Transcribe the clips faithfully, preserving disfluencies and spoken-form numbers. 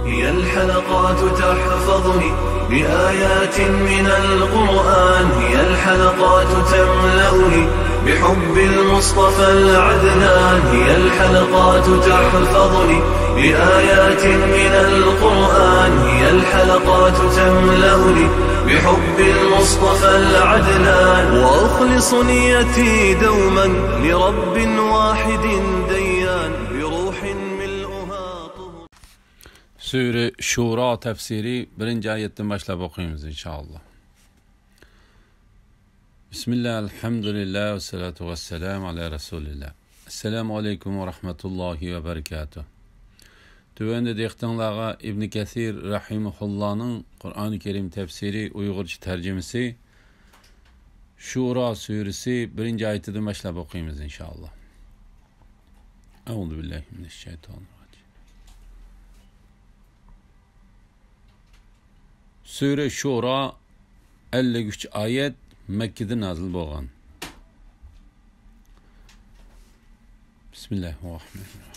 هي الحلقات تحفظني بآيات من القرآن، هي الحلقات تملأني بحب المصطفى العدنان، هي الحلقات تحفظني بآيات من القرآن، هي الحلقات تملأني بحب المصطفى العدنان، وأخلص نيتي دوما لرب واحد ديان، بروح ملؤها طهر. سۈرە شۇرا تەپسىرى بىرىنچى ئايەتتىن باشلاپ ئوقۇيمىز، ئىنشائاللا. بىسمىللا، ئەلھەمدۇلىللا، ۋەسسالاتۇ ۋەسسالامۇ ئالا رەسۇلىللا. ئەسسالامۇ ئەلەيكۇم ۋە رەھمەتۇللاھى ۋە بەرىكاتۇھ. تۆۋەندە دىققىتىڭلارغا ئىبنى كەسىر رەھىمەھۇللانىڭ قۇرئانى كەرىم تەپسىرى ئۇيغۇرچە تەرجىمىسى شۇرا سۈرىسى بىرىنچى ئايىتىدىن باشلاپ ئوقۇيمىز، ئىنشائاللا. ئەئۇزۇ بىللاھى مىنەششەيتانىررەجىم. سۈرە شۇرا، ئەللىك ئۈچ ئايەت، مەككىدە نازىل بولغان. بىسمىللاھىررەھمانىررەھىم.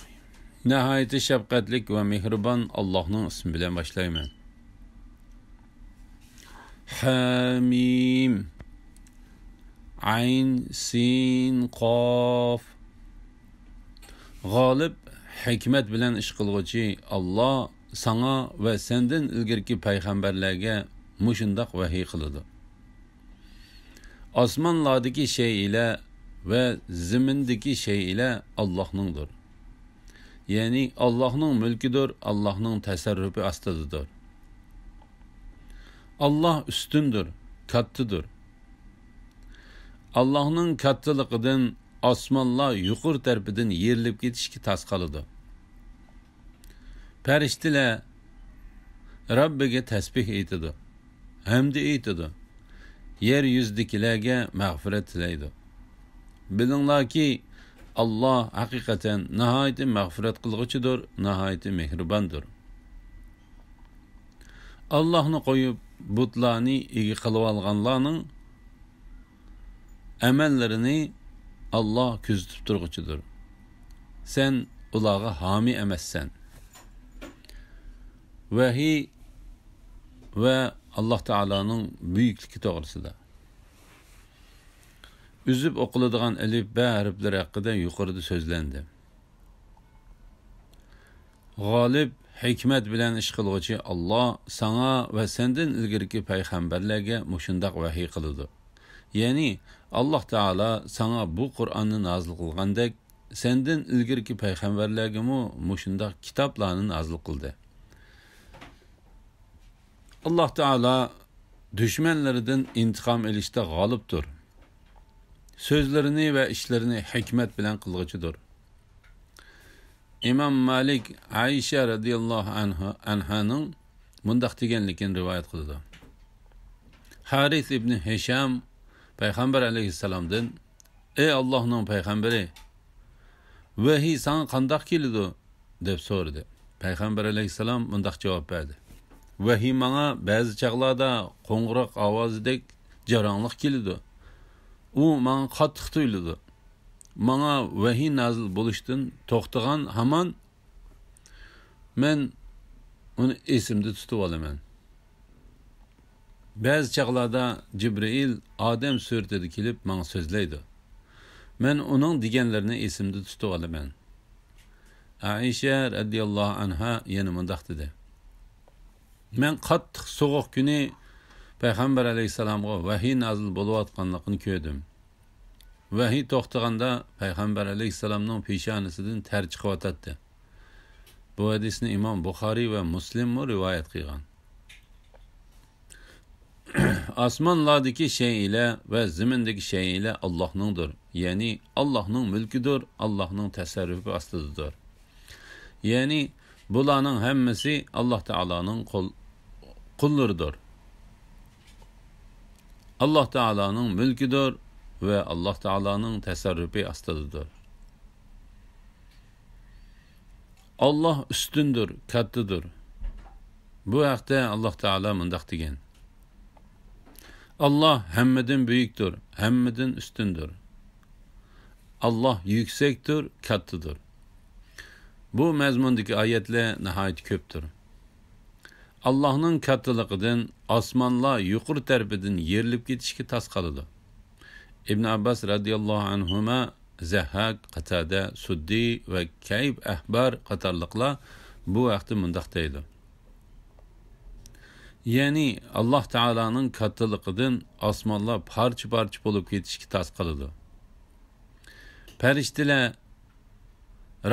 ناھايىتى شەپقەتلىك ۋە مېھرىبان ئاللاھنىڭ ئىسمى بىلەن باشلايمەن. ھەمىم. ئەين، سىن، قاف. غالىب، ھېكمەت بىلەن ئىش قىلغۇچى ئاللا ساڭا ۋە سەندىن ئىلگىرىكى پەيغەمبەرلەرگە مۇشۇنداق ۋەھىي قىلىدۇ. ئاسمانلاردىكى شەيئىلەر ۋە زېمىندىكى شەيئىلەر ئاللاھنىڭدۇر. يەنى ئاللاھنىڭ مۈلكىدۇر، ئاللاھنىڭ تەسەررۇپى ئاستىدىدۇر. ئاللاھ ئۈستۈندۇر، كاتتىدۇر. ئاللاھنىڭ كاتتىلىقىدىن ئاسمانلار يۇقىرى تەرىپىدىن يېرىلىپ كېتىشكە تاس قالىدۇ. پەرىشتىلەر رەببىگە تەسبىھ ئېيتىدۇ، ھەمدە ئېيتىدۇ، يەر يۈزىدىكىلەرگە مەغپىرەت تىلەيدۇ. بىلىڭلاركى، ئاللاھ ھەقىقەتەن ناھايىتى مەغپىرەت قىلغۇچىدۇر، ناھايىتى مېھرىباندۇر. ئاللاھنى قويۇپ، بۇتلارنى ئىگە قىلىۋالغانلارنىڭ ئەمەللىرىنى ئاللاھ كۆزىتىپ تۇرغۇچىدۇر. سەن ئۇلارغا ھامىي ئەمەسسەن. ۋەھىي ۋە ئاللاھ تائالانىڭ بۈيۈكلۈكى توغرىسىدا. ئۈزۈپ ئوقۇلىدىغان ئەلىف، بە ھەرپلىرى ھەققىدە يۇقىرىدا سۆزلەندى. غالىب، ھېكمەت بىلەن ئىش قىلغۇچى ئاللاھ ساڭا ۋە سەندىن ئىلگىرىكى پەيغەمبەرلەرگە مۇشۇنداق ۋەھىي قىلىدۇ. يەنى، ئاللاھ تائالا ساڭا بۇ قۇرئاننى نازىل قىلغاندەك، سەندىن ئىلگىرىكى پەيغەمبەرلەرگىمۇ مۇشۇنداق كىتابلارنى نازىل قىلدى. ئاللاھ تائالا دۈشمەنلىرىدىن ئىنتىقام ئېلىشتا غالىبتۇر. سۆزلىرىنى ۋە ئىشلىرىنى ھېكمەت بىلەن قىلغۇچىدۇر. ئىمام مالىك ئائىشە رەزىياللاھۇ ئەنھا، ئەنھانىڭ مۇنداق دېگەنلىكىنى رىۋايەت قىلىدۇ. ھارىس ئىبنى ھىشام پەيغەمبەر ئەلەيھىسسالامدىن، «ئەي ئاللاھنىڭ پەيغەمبىرى، ۋەھىي ساڭا قانداق كېلىدۇ؟» دەپ سورىدى. پەيغەمبەر ئەلەيھىسسالام مۇنداق جاۋاب بەردى، «ۋەھىي ماڭا بەزى چاغلاردا قوڭغۇراق ئاۋازىدەك جاراڭلىق كېلىدۇ. ئۇ ماڭا قاتتىق تۇيۇلىدۇ. ماڭا ۋەھىي نازىل بولۇشتىن توختىغان ھامان مەن ئۇنى ئېسىمدە تۇتۇۋالىمەن. بەزى چاغلاردا جىبرىئىل ئادەم سۈرىتىدە كېلىپ ماڭا سۆزلەيدۇ. مەن ئۇنىڭ دېگەنلىرىنى ئېسىمدە تۇتۇۋالىمەن.» ئائىشە رەزىياللاھۇ ئەنھا يەنە مۇنداق دېدى، «مەن قاتتىق سوغۇق كۈنى پەيغەمبەر ئەلەيھىسسالامغا ۋەھىي نازىل بولۇۋاتقانلىقىنى كۆردۈم. ۋەھىي توختىغاندا پەيغەمبەر ئەلەيھىسسالامنىڭ پېشانىسىدىن تەر چىقىۋاتاتتى.» بۇ ھەدىسنى ئىمام بۇخارىي ۋە مۇسلىممۇ رىۋايەت قىلغان. ئاسمانلاردىكى شەيئىلەر ۋە زېمىندىكى شەيئىلەر ئاللاھنىڭدۇر، يەنى ئاللاھنىڭ مۈلكىدۇر، ئاللاھنىڭ تەسەررۇپى ئاستىدىدۇر. يەنى بۇلارنىڭ ھەممىسى ئاللاھ تائالانىڭ قۇل-، قۇللىرىدۇر. ئاللاھ تائالانىڭ مۈلكىدۇر ۋە ئاللاھ تائالانىڭ تەسەررۇپى ئاستىدىدۇر. ئاللاھ ئۈستۈندۇر، كاتتىدۇر. بۇ ھەقتە ئاللاھ تائالا مۇنداق دېگەن، «ئاللاھ ھەممىدىن بۈيۈكتۇر، ھەممىدىن ئۈستۈندۇر. ئاللاھ يۈكسەكتۇر، كاتتىدۇر.» بۇ مەزمۇندىكى ئايەتلەر ناھايىتى كۆپتۇر. ئاللاھنىڭ كاتتىلىقىدىن ئاسمانلار يۇقىرى تەرىپىدىن يېرىلىپ كېتىشكە تاس قالىدۇ. ئىبن ئابباس رەزىياللاھۇ ئەنھۇما، زەھھاك، قاتادە، سۇددى ۋە كەئب ئەھبار قاتارلىقلار بۇ ھەقتە مۇنداق دەيدۇ. يەنى ئاللاھ تائالانىڭ كاتتىلىقىدىن ئاسمانلار پارچە-پارچە بولۇپ كېتىشكە تاس قالىدۇ. پەرىشتىلەر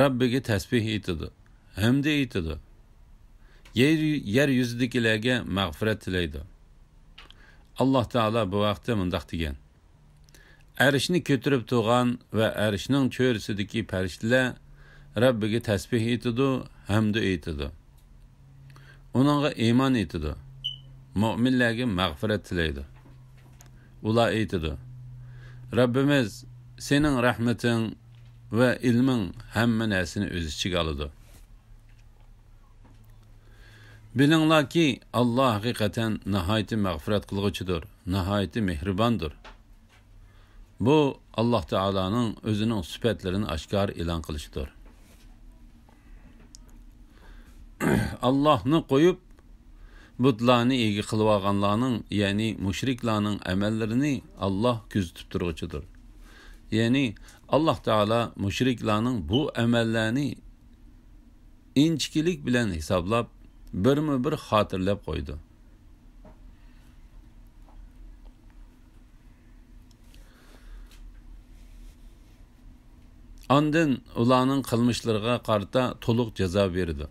رەببىگە تەسبىھ ئېيتىدۇ، ھەمدە ئېيتىدۇ. يەر، يەر يۈزىدىكىلەرگە مەغپىرەت تىلەيدۇ. ئاللاھ تائالا بۇ ھەقتە مۇنداق دېگەن: ئەرشنى كۆتۈرۈپ تۇرغان ۋە ئەرشنىڭ چۆرىسىدىكى پەرىشتىلەر رەببىگە تەسبىھ ئېيتىدۇ، ھەمدۇ ئېيتىدۇ. ئۇنىڭغا ئىمان ئېيتىدۇ، مۆمىنلەرگە مەغپىرەت تىلەيدۇ. ئۇلار ئېيتىدۇ: رەببىمىز، سېنىڭ رەھمىتىڭ ۋە ئىلمىڭ ھەممە نەرسىنى ئۆز ئىچىگە ئالىدۇ. بىلىڭلاركى، ئاللاھ ھەقىقەتەن ناھايىتى مەغپىرەت قىلغۇچىدۇر، ناھايىتى مېھرىباندۇر. بۇ ئاللاھ تائالانىڭ ئۆزىنىڭ سۈپەتلىرىنى ئاشكارا ئېلان قىلىشىدۇر. ئاللاھنى قويۇپ، بۇتلارنى ئىگە قىلىۋالغانلارنىڭ، يەنى مۇشرىكلارنىڭ ئەمەللىرىنى ئاللاھ كۆزىتىپ تۇرغۇچىدۇر. يەنى ئاللاھ تائالا مۇشرىكلارنىڭ بۇ ئەمەللەرنى ئىنچىكىلىك بىلەن ھېسابلاپ، بىرمۇ بىر خاتىرىلەپ قويىدۇ. ئاندىن ئۇلارنىڭ قىلمىشلىرىغا قارىتا تولۇق جازا بېرىدۇ.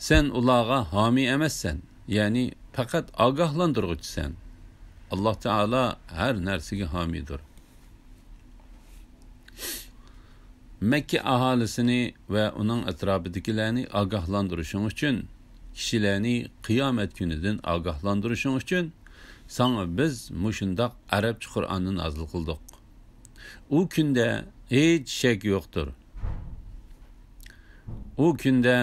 سەن ئۇلارغا ھامىي ئەمەسسەن، يەنى پەقەت ئاگاھلاندۇرغۇچىسەن. ئاللاھ تائالا ھەر نەرسىگە ھامىيدۇر. مەككە ئاھالىسىنى ۋە ئۇنىڭ ئەتراپىدىكىلەرنى ئاگاھلاندۇرۇشۇڭ ئۈچۈن، كىشىلەرنى قىيامەت كۈنىدىن ئاگاھلاندۇرۇشۇڭ ئۈچۈن ساڭا بىز مۇشۇنداق ئەرەبچە قۇرئاننى نازىل قىلدۇق. ئۇ كۈندە ھېچ شەك يوقتۇر. ئۇ كۈندە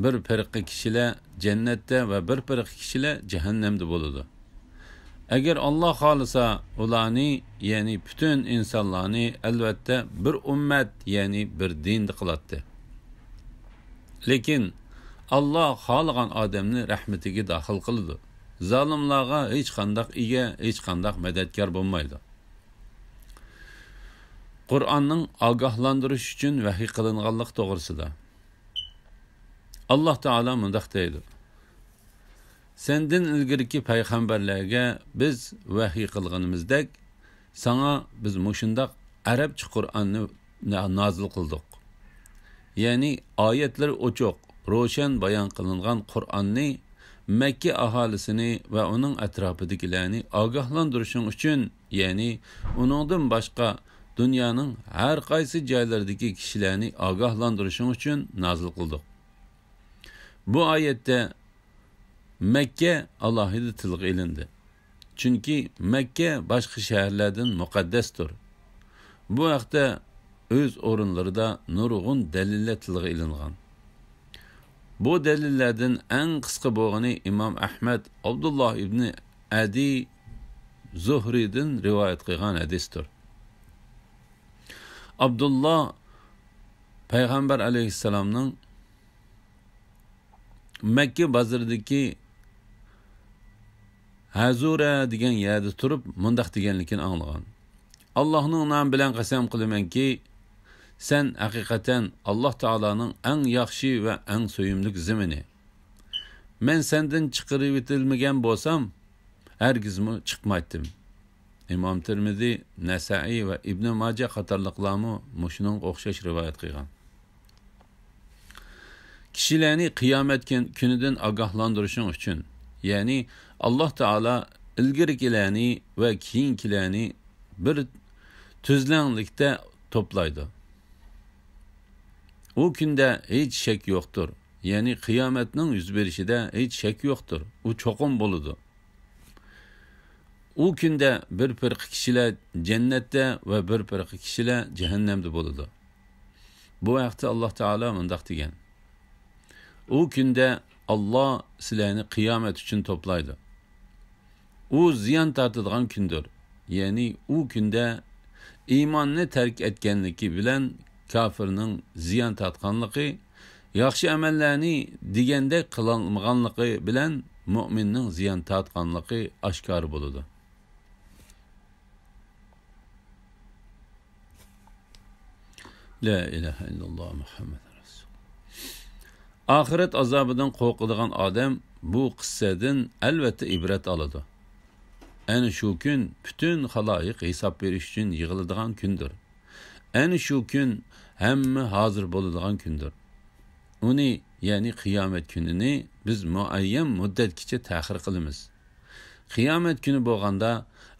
بىر پىرقە كىشىلەر جەننەتتە ۋە بىر پىرقە كىشىلەر جەھەننەمدە بولىدۇ. ئەگەر ئاللاھ خالىسا، ئۇلارنى، يەنى پۈتۈن ئىنسانلارنى ئەلۋەتتە بىر ئۈممەت، يەنى بىر دىندا قىلاتتى. لېكىن ئاللاھ خالىغان ئادەمنى رەھمىتىگە داخىل قىلىدۇ. زالىملارغا ھېچقانداق ئىگە، ھېچقانداق مەدەتكار بولمايدۇ. قۇرئاننىڭ ئاگاھلاندۇرۇش ئۈچۈن ۋەھىي قىلىنغانلىقى توغرىسىدا ئاللاھ تائالا مۇنداق دەيدۇ: سەندىن ئىلگىرىكى پەيغەمبەرلەرگە بىز ۋەھىي قىلغىنىمىزدەك، ساڭا بىز مۇشۇنداق ئەرەبچە قۇرئاننى نا-، نازىل قىلدۇق. يەنى ئايەتلىرى ئوچۇق، روشەن بايان قىلىنغان قۇرئاننى مەككە ئاھالىسىنى ۋە ئۇنىڭ ئەتراپىدىكىلەرنى ئاگاھلاندۇرۇشۇڭ ئۈچۈن، يەنى ئۇنىڭدىن باشقا دۇنيانىڭ ھەر قايسى جايلىرىدىكى كىشىلەرنى ئاگاھلاندۇرۇشۇڭ ئۈچۈن نازىل قىلدۇق. بۇ ئايەتتە مەككە ئالاھىدە تىلغا ئېلىندى. چۈنكى مەككە باشقا شەھەرلەردىن مۇقەددەستۇر. بۇ ھەقتە ئۆز ئورۇنلىرىدا نۇرغۇن دەلىللەر تىلغا ئېلىنغان. بۇ دەلىللەردىن ئەڭ قىسقا بولغىنى ئىمام ئەھمەد ئابدۇللا ئىبنى ئەدى زۇھرىدىن رىۋايەت قىلغان ھەدىستۇر. ئابدۇللا پەيغەمبەر ئەلەيھىسسالامنىڭ مەككە بازىرىدىكى ھەزۇرە دېگەن يەردە تۇرۇپ مۇنداق دېگەنلىكىنى ئاڭلىغان: ئاللاھنىڭ نامى بىلەن قەسەم قىلىمەنكى، سەن ھەقىقەتەن ئاللاھ تائالانىڭ ئەڭ ياخشى ۋە ئەڭ سۆيۈملۈك زېمىنى. مەن سەندىن چىقىرىۋېتىلمىگەن بولسام، ھەرگىزمۇ چىقمايتتىم. ئىمام تىرمىزى، نەسائىي ۋە ئىبنى ماجە قاتارلىقلارمۇ مۇشۇنىڭغا ئوخشاش رىۋايەت قىلغان. كىشىلەرنى قىيامەت كۈن-، كۈنىدىن ئاگاھلاندۇرۇشۇڭ ئۈچۈن، يەنى ئاللاھ تائالا ئىلگىرىكىلەرنى ۋە كېيىنكىلەرنى بىر تۈزلەڭلىكتە توپلايدۇ. ئۇ كۈندە ھېچ شەك يوقتۇر، يەنى قىيامەتنىڭ يۈز بېرىشىدە ھېچ شەك يوقتۇر، ئۇ چوقۇم بولىدۇ. ئۇ كۈندە بىر پىرقە كىشىلەر جەننەتتە ۋە بىر پىرقە كىشىلەر جەھەننەمدە بولىدۇ. بۇ ھەقتە ئاللاھ تائالا مۇنداق دېگەن: ئۇ كۈندە ئاللاھ سىلەرنى قىيامەت ئۈچۈن توپلايدۇ. ئۇ زىيان تارتىدىغان كۈندۇر. يەنى ئۇ كۈندە ئىماننى تەرك ئەتكەنلىكى بىلەن كاپىرنىڭ زىيان تارتقانلىقى ياخشى ئەمەللەرنى دېگەندەك قىلالمىغانلىقى بىلەن مۆمىننىڭ زىيان تارتقانلىقى ئاشكارا بولىدۇ. لا ئىلاھە ئىللاللا مۇھەممەد رەسۇل. ئاخىرەت ئازابىدىن قورقىدىغان ئادەم بۇ قىسسەدىن ئەلۋەتتە ئىبرەت ئالىدۇ. ئەنە شۇ كۈن پۈتۈن خالايىق ھېساب بېرىش ئۈچۈن يىغىلىدىغان كۈندۇر. ئەنە شۇ كۈن ھەممە ھازىر بولىدىغان كۈندۇر. ئۇنى، يەنى قىيامەت كۈنىنى بىز مۇئەييەن مۇددەتكىچە تەخىر قىلىمىز. قىيامەت كۈنى بولغاندا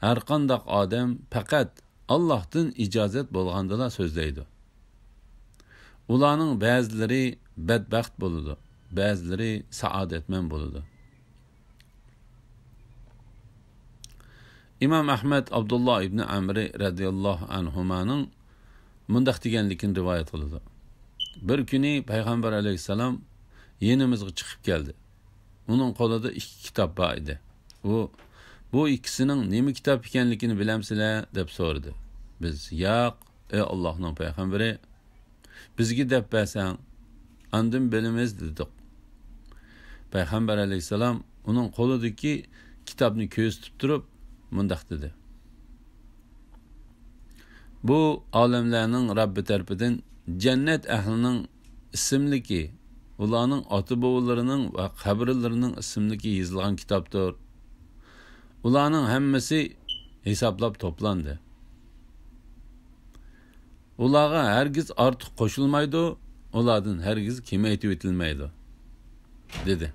ھەرقانداق ئادەم پەقەت ئاللاھتىن ئىجازەت بولغاندىلا سۆزلەيدۇ. ئۇلارنىڭ بەزىلىرى بەدبەخت بولىدۇ، بەزىلىرى سائادەتمەن بولىدۇ. ئىمام ئەھمەد ئابدۇللا ئىبنى ئەمرى رەزىياللاھۇ ئەنھۇمانىڭ مۇنداق دېگەنلىكىنى رىۋايەت قىلىدۇ. بىر كۈنى پەيغەمبەر ئەلەيھىسسالام يېنىمىزغا چىقىپ كەلدى. ئۇنىڭ قولىدا ئىككى كىتاب بار ئىدى. ئۇ، «بۇ ئىككىسىنىڭ نېمە كىتاب ئىكەنلىكىنى بىلەمسىلەر؟» دەپ سورىدى. بىز، «ياق، ئەي ئاللاھنىڭ پەيغەمبىرى، بىزگە دەپ بەرسەڭ، ئاندىن بىلىمىز» دېدۇق. پەيغەمبەر ئەلەيھىسسالام ئۇنىڭ قولىدىكى كىتابنى كۆرسىتىپ تۇرۇپ مۇنداق دېدى: «بۇ ئالەملەرنىڭ رەببى تەرىپىدىن جەننەت ئەھلىنىڭ ئىسىملىكى، ئۇلارنىڭ ئاتا-بوۋىلىرىنىڭ ۋە قەبرىلىرىنىڭ ئىسىملىكى يېزىلغان كىتابتۇر. ئۇلارنىڭ ھەممىسى ھېسابلاپ توپلاندى. ئۇلارغا ھەرگىز ئارتۇق قوشۇلمايدۇ، ئۇلاردىن ھەرگىز كېمەيتىۋېتىلمەيدۇ» دېدى.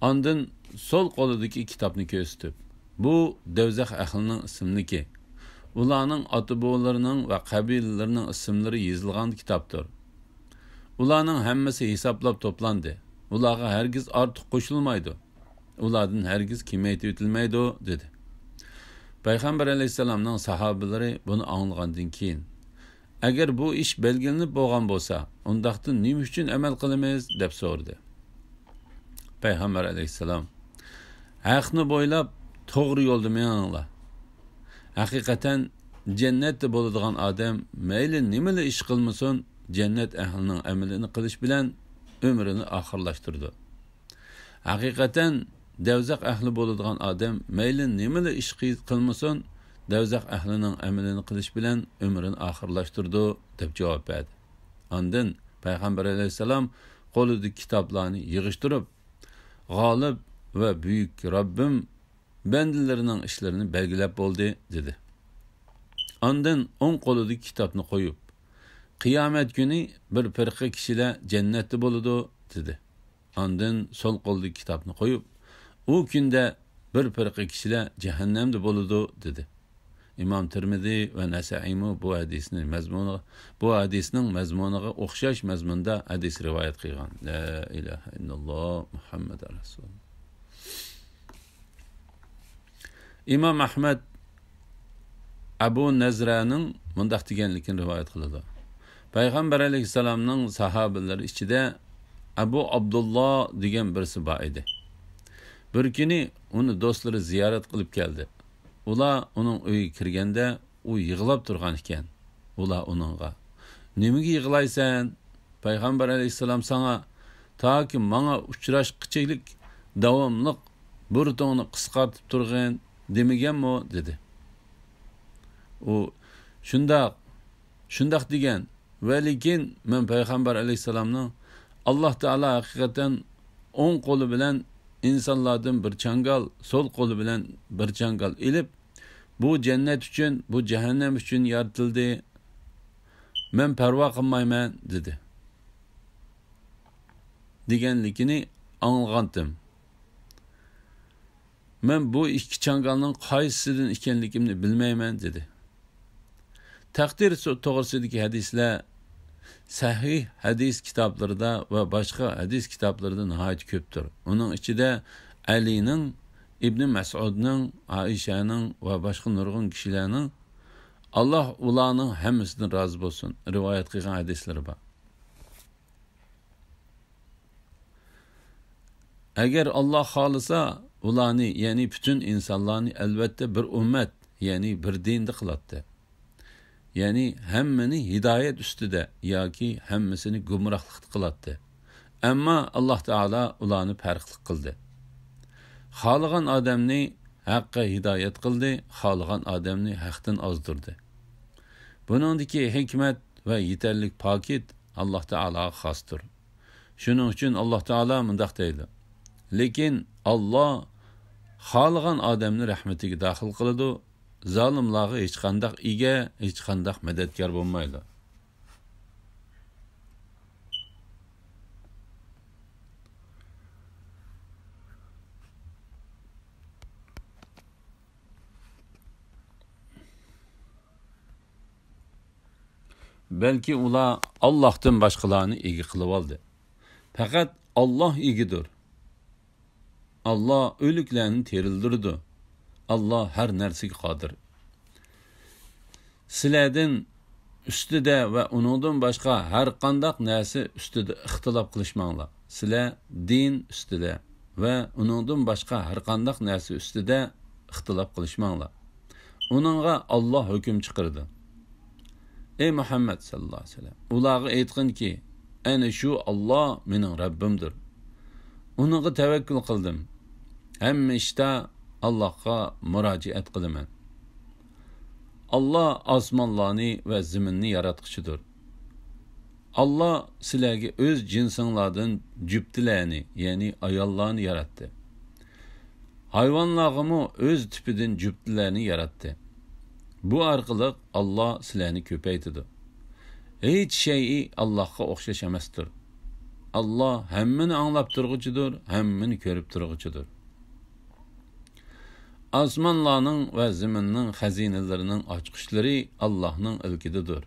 ئاندىن سول قولىدىكى كىتابنى كۆرسىتىپ، «بۇ دوزاخ ئەھلىنىڭ ئىسىملىكى، ئۇلارنىڭ ئاتا-بوۋىلىرىنىڭ ۋە قەبىلىلىرىنىڭ ئىسىملىرى يېزىلغان كىتابتۇر. ئۇلارنىڭ ھەممىسى ھېسابلاپ توپلاندى. ئۇلارغا ھەرگىز ئارتۇق قوشۇلمايدۇ. ئۇلاردىن ھەرگىز كېمەيتىۋېتىلمەيدۇ» دېدى. پەيغەمبەر ئەلەيھىسسالامنىڭ ساھابىلىرى بۇنى ئاڭلىغاندىن كېيىن، «ئەگەر بۇ ئىش بەلگىلىنىپ بولغان بولسا، ئۇنداقتا نېمە ئۈچۈن ئەمەل قىلىمىز؟» دەپ سورىدى. پەيغەمبەر ئەلەيھىسسالام، «ھەقنى بويلاپ توغرا يولدا مېڭىڭلار. ھەقىقەتەن جەننەتتە بولىدىغان ئادەم مەيلى نېمىلا ئىش قىلمىسۇن، جەننەت ئەھلىنىڭ ئەمىلىنى قىلىش بىلەن ئۆمرىنى ئاخىرلاشتۇرىدۇ. ھەقىقەتەن دوزاخ ئەھلى بولىدىغان ئادەم مەيلى نېمىلا ئىش قىل-، قىلمىسۇن، دوزاخ ئەھلىنىڭ ئەمىلىنى قىلىش بىلەن ئۆمرىنى ئاخىرلاشتۇرىدۇ» دەپ جاۋاب بەردى. ئاندىن پەيغەمبەر ئەلەيھىسسالام قولىدىكى كىتابلارنى يىغىشتۇرۇپ، «غالىب ۋە بۈيۈك رەببىم بەندىلىرىنىڭ ئىشلىرىنى بەلگىلەپ بولدى» دېدى. ئاندىن ئوڭ قولىدىكى كىتابنى قويۇپ، «قىيامەت كۈنى بىر پىرقە كىشىلەر جەننەتتە بولىدۇ» دېدى. ئاندىن سول قولىدىكى كىتابنى قويۇپ، «ئۇ كۈندە بىر پىرقە كىشىلەر جەھەننەمدە بولىدۇ» دېدى. ئىمام تىرمىزى ۋە نەسەئىيمۇ بۇ ھەدىسنى مەزمۇنىغا، بۇ ھەدىسنىڭ مەزمۇنىغا ئوخشاش مەزمۇندا ھەدىس رىۋايەت قىلغان. لا ئىلاھە ئىللاللا مۇھەممەد رەسۇل. ئىمام ئەھمەد ئەبۇ نەزرەنىڭ مۇنداق دېگەنلىكىنى رىۋايەت قىلىدۇ. پەيغەمبەر ئەلەيھىسسالامنىڭ ساھابىلىرى ئىچىدە ئەبۇ ئابدۇللا دېگەن بىرسى بار ئىدى. بىر كۈنى ئۇنى دوستلىرى زىيارەت قىلىپ كەلدى. ئۇلار ئۇنىڭ ئۆيىگە كىرگەندە، ئۇ يىغلاپ تۇرغان ئىكەن. ئۇلار ئۇنىڭغا، «نېمىگە يىغلايسەن؟ پەيغەمبەر ئەلەيھىسسالام ساڭا، تاكى ماڭا ئۇچراشقىچىلىك داۋاملىق بۇرۇتۇڭنى قىسقارتىپ تۇرغىن دېمىگەنمۇ؟» دېدى. ئۇ، «شۇنداق، شۇنداق دېگەن. ۋە لېكىن مەن پەيغەمبەر ئەلەيھىسسالامنىڭ، ئاللا تائالا ھەقىقەتەن ئوڭ قولى بىلەن ئىنسانلاردىن بىر چاڭگال، سول قولى بىلەن بىر چاڭگال ئېلىپ، بۇ جەننەت ئۈچۈن، بۇ جەھەننەم ئۈچۈن يارىتىلدى. مەن پەرۋا قىلمايمەن» دېدى. دېگەنلىكىنى ئاڭلىغانتىم. «مەن بۇ ئىككى چاڭگالنىڭ قايسىسىدىن ئىكەنلىكىمنى بىلمەيمەن» دېدى. تەقدىر سو-، توغرىسىدىكى ھەدىسلەر سەھىھ ھەدىس كىتابلىرىدا ۋە باشقا ھەدىس كىتابلىرىدا ناھايىتى كۆپتۇر. ئۇنىڭ ئىچىدە ئەلىنىڭ، ئىبنى مەسئۇدنىڭ، ئائىشەنىڭ ۋە باشقا نۇرغۇن كىشىلەرنىڭ، ئاللا ئۇلارنىڭ ھەممىسىدىن رازى بولسۇن، رىۋايەت قىلغان ھەدىسلىرى بار. ئەگەر ئاللا خالىسا، ئۇلارنى، يەنى پۈتۈن ئىنسانلارنى ئەلۋەتتە بىر ئۈممەت، يەنى بىر دىندا قىلاتتى. يەنى ھەممىنى ھىدايەت ئۈستىدە ياكى ھەممىسىنى گۇمراھلىقتا قىلاتتى. ئەمما ئاللاھ تائالا ئۇلارنى پەرقلىق قىلدى. خالىغان ئادەمنى ھەققە ھىدايەت قىلدى، خالىغان ئادەمنى ھەقتىن ئازدۇردى. بۇنىڭدىكى ھېكمەت ۋە يېتەرلىك پاكىت ئاللاھ تائالاغا خاستۇر. شۇنىڭ ئۈچۈن ئاللاھ تائالا مۇنداق دەيدۇ: لېكىن ئاللاھ خالىغان ئادەمنى رەھمىتىگە داخىل قىلىدۇ، زالىملارغا ھېچقانداق ئىگە، ھېچقانداق مەدەتكار بولمايدۇ. بەلكى ئۇلار ئاللاھتىن باشقىلارنى ئىگە قىلىۋالدى. پەقەت ئاللاھ ئىگىدۇر. ئاللاھ ئۆلۈكلەرنى تىرىلدۈرىدۇ. ئاللاھ ھەر نەرسىگە قادىر. سىلەردىن ئۈستىدە ۋە ئۇنىڭدىن باشقا ھەر قانداق نەرسە ئۈستىدە ئىختىلاپ قىلىشماڭلار. سىلەر دىن ئۈستىدە ۋە ئۇنىڭدىن باشقا ھەر قانداق نەرسە ئۈستىدە ئىختىلاپ قىلىشماڭلار. ئۇنىڭغا ئاللاھ ھۆكۈم چىقىرىدۇ. ئەي مۇھەممەد ساللاللاھۇ ئەلەيھى ۋەسەللەم، ئۇلارغا ئېيتقىنكى، ئەنە شۇ ئاللاھ مېنىڭ رەببىمدۇر. ئۇنىڭغا تەۋەككۈل قىلدىم. ھەممە ئىشتا ئاللاھقا مۇراجىئەت قىلىمەن. ئاللاھ ئاسمانلارنى ۋە زېمىننى ياراتقۇچىدۇر. ئاللاھ سىلەرگە ئۆز جىنسىڭلاردىن جۈپتىلەرنى، يەنى ئاياللارنى ياراتتى. ھايۋانلارغىمۇ ئۆز تىپىدىن جۈپتىلەرنى ياراتتى. بۇ ئارقىلىق ئاللاھ سىلەرنى كۆپەيتىدۇ. ھېچ شەيئى ئاللاھقا ئوخشاش ئەمەستۇر. ئاللاھ ھەممىنى ئاڭلاپ تۇرغۇچىدۇر، ھەممىنى كۆرۈپ تۇرغۇچىدۇر. ئاسمانلارنىڭ ۋە زېمىننىڭ خەزىنىلىرىنىڭ ئاچقۇچلىرى ئاللاھنىڭ ئىلكىدىدۇر.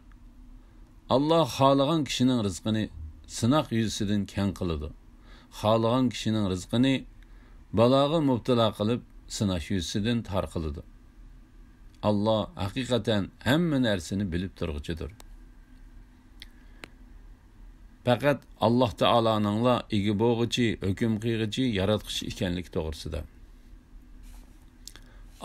ئاللاھ خالىغان كىشىنىڭ رىزقىنى سىناق يۈزىسىدىن كەڭ قىلىدۇ. خالىغان كىشىنىڭ رىزقىنى بالاغا مۇپتىلا قىلىپ، سىناش يۈزىسىدىن تار قىلىدۇ. ئاللاھ ھەقىقەتەن ھەممە نەرسىنى بىلىپ تۇرغۇچىدۇر. پەقەت ئاللاھ تائالانىڭلا ئىگە بولغۇچى، ھۆكۈم قىلغۇچى، ياراتقۇچى ئىكەنلىكى توغرىسىدا.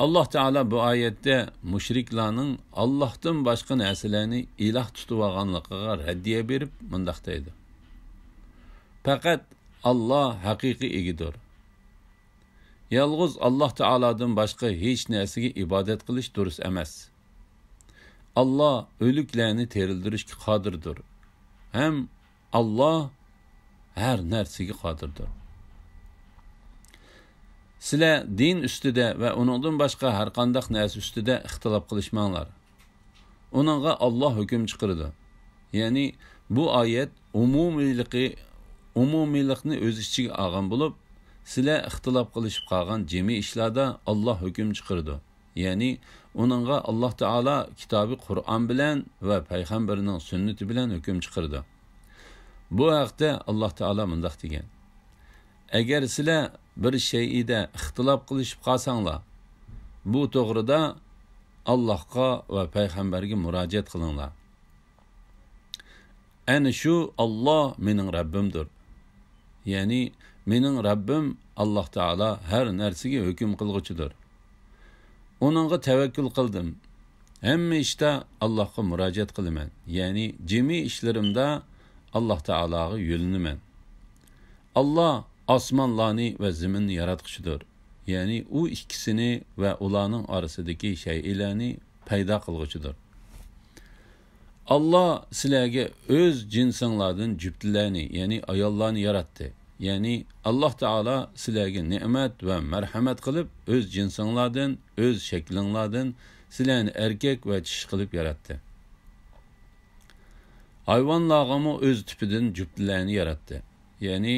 ئاللاھ تائالا بۇ ئايەتتە مۇشرىكلارنىڭ ئاللاھتىن باشقا نەرسىلەرنى ئىلاھ تۇتۇۋالغانلىقىغا رەددىيە بېرىپ مۇنداق دەيدۇ: پەقەت ئاللاھ ھەقىقىي ئىگىدۇر. يالغۇز ئاللاھ تائالادىن باشقا ھېچ نەرسىگە ئىبادەت قىلىش دۇرۇس ئەمەس. ئاللاھ ئۆلۈكلەرنى تىرىلدۈرۈشكە قادىردۇر. ھەم ئاللاھ ھەر نەرسىگە قادىردۇر. سىلەر دىن ئۈستىدە ۋە ئۇنىڭدىن باشقا ھەر قانداق نەرسە ئۈستىدە ئىختىلاپ قىلىشماڭلار. ئۇنىڭغا ئاللاھ ھۆكۈم چىقىرىدۇ. يەنى بۇ ئايەت ئومۇمىيلىقى، ئومۇمىيلىقنى ئۆز ئىچىگە ئالغان بولۇپ، سىلەر ئىختىلاپ قىلىشىپ قالغان جىمى ئىشلاردا ئاللاھ ھۆكۈم چىقىرىدۇ. يەنى ئۇنىڭغا ئاللاھ تائالا كىتابى قۇرئان بىلەن ۋە پەيغەمبىرىنىڭ سۈننىتى بىلەن ھۆكۈم چىقىرىدۇ. بۇ ھەقتە ئاللاھ تائالا مۇنداق دېگەن: ئەگەر سىلەر بىر شەيئىدە ئىختىلاپ قىلىشىپ قالساڭلار، بۇ توغرىدا ئاللاھقا ۋە پەيغەمبەرگە مۇراجىئەت قىلىڭلار. ئەنە شۇ ئاللاھ مېنىڭ رەببىمدۇر. يەنى مېنىڭ رەببىم ئاللاھ تائالا ھەر نەرسىگە ھۆكۈم قىلغۇچىدۇر. ئۇنىڭغا تەۋەككۈل قىلدىم. ھەممە ئىشتا ئاللاھقا مۇراجىئەت قىلىمەن. يەنى جىمى ئىشلىرىمدا ئاللاھ تائالاغا يۆلىنىمەن. ئاللاھ ئاسمانلارنى ۋە زېمىننى ياراتقۇچىدۇر. يەنى ئۇ ئىككىسىنى ۋە ئۇلارنىڭ ئارىسىدىكى شەيئىلەرنى پەيدا قىلغۇچىدۇر. ئاللاھ سىلەرگە ئۆز جىنسىڭلاردىن جۈپتىلەرنى، يەنى ئاياللارنى ياراتتى. يەنى ئاللاھ تائالا سىلەرگە نېمەت ۋە مەرھەمەت قىلىپ، ئۆز جىنسىڭلاردىن، ئۆز شەكلىڭلاردىن سىلەرنى ئەركەك ۋە چىشى قىلىپ ياراتتى. ھايۋانلارغىمۇ ئۆز تىپىدىن جۈپتىلەرنى ياراتتى. يەنى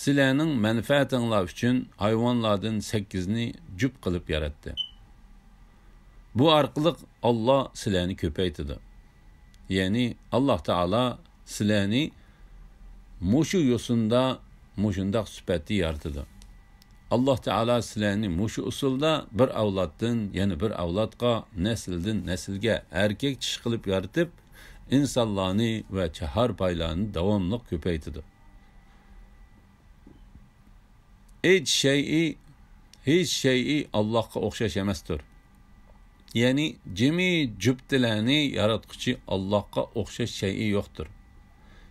سىلەرنىڭ مەنپەئەتىڭلار ئۈچۈن ھايۋانلاردىن سەككىزنى جۈپ قىلىپ ياراتتى. بۇ ئارقىلىق ئاللاھ سىلەرنى كۆپەيتىدۇ. يەنى ئاللاھ تائالا سىلەرنى مۇشۇ يوسۇندا، مۇشۇنداق سۈپەتتە يارىتىدۇ. ئاللاھ تائالا سىلەرنى مۇشۇ ئۇسۇلدا بىر ئەۋلادتىن يەنە بىر ئەۋلادقا، نەسىلدىن نەسىلگە ئەركەك چىشى قىلىپ يارىتىپ، ئىنسانلارنى ۋە چاھارپايلارنى داۋاملىق كۆپەيتىدۇ. ھېچ شەيئى، ھېچ شەيئى ئاللاھقا ئوخشاش ئەمەستۇر. يەنى جىمى جۈپتىلەرنى ياراتقۇچى ئاللاھقا ئوخشاش شەيئى يوقتۇر.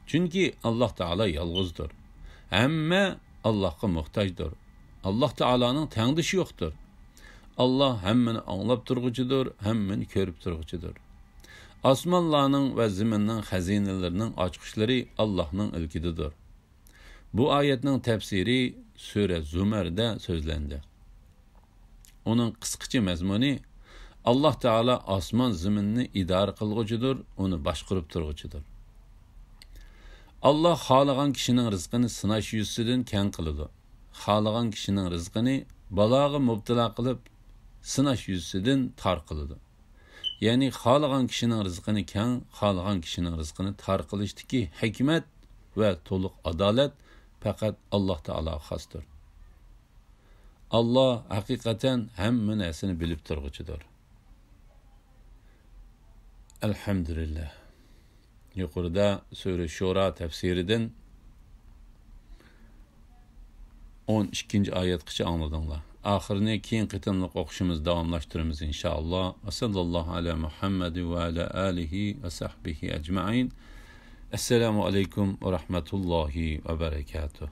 چۈنكى ئاللاھ تائالا يالغۇزدۇر. ھەممە ئاللاھقا موھتاجدۇر. ئاللاھ تائالانىڭ تەڭدىشى يوقتۇر. ئاللاھ ھەممىنى ئاڭلاپ تۇرغۇچىدۇر، ھەممىنى كۆرۈپ تۇرغۇچىدۇر. ئاسمانلارنىڭ ۋە زېمىننىڭ خەزىنىلىرىنىڭ ئاچقۇچلىرى ئاللاھنىڭ ئىلكىدىدۇر. بۇ ئايەتنىڭ تەپسىرى سۈرە زۇمەردە سۆزلەندى. ئۇنىڭ قىسقىچە مەزمۇنى، ئاللاھ تائالا ئاسمان زېمىننى ئىدارە قىلغۇچىدۇر، ئۇنى باشقۇرۇپ تۇرغۇچىدۇر. ئاللاھ خالىغان كىشىنىڭ رىزقىنى سىناش يۈزىسىدىن كەڭ قىلىدۇ. خالىغان كىشىنىڭ رىزقىنى بالاغا مۇپتىلا قىلىپ، سىناش يۈزىسىدىن تار قىلىدۇ. يەنى خالىغان كىشىنىڭ رىزقىنى كەڭ، خالىغان كىشىنىڭ رىزقىنى تار قىلىشتىكى ھېكمەت ۋە تولۇق ئادالەت پەقەت ئاللاھ تائالاغا خاستۇر. ئاللاھ ھەقىقەتەن ھەممە نەرسىنى بىلىپ تۇرغۇچىدۇر. ئەلھەمدۇلىللاھ. يۇقىرىدا سۈرە شۇرا تەپسىرىدىن ئون ئىككىنچى ئايەتقىچە ئاڭلىدىڭلار. ئاخىرىنى كېيىن قېتىملىق ئوقۇشىمىز داۋاملاشتۇرىمىز، ئىنشائاللاھ. ۋە ساللاللاھۇ ئەلا مۇھەممەد ۋە ئەلا ئالىھى ۋە سەھبىھى ئەجمەئىن. ئەسسالامۇ ئەلەيكۇم ۋە رەھمەتۇللاھى ۋە بەرەكاتۇھ.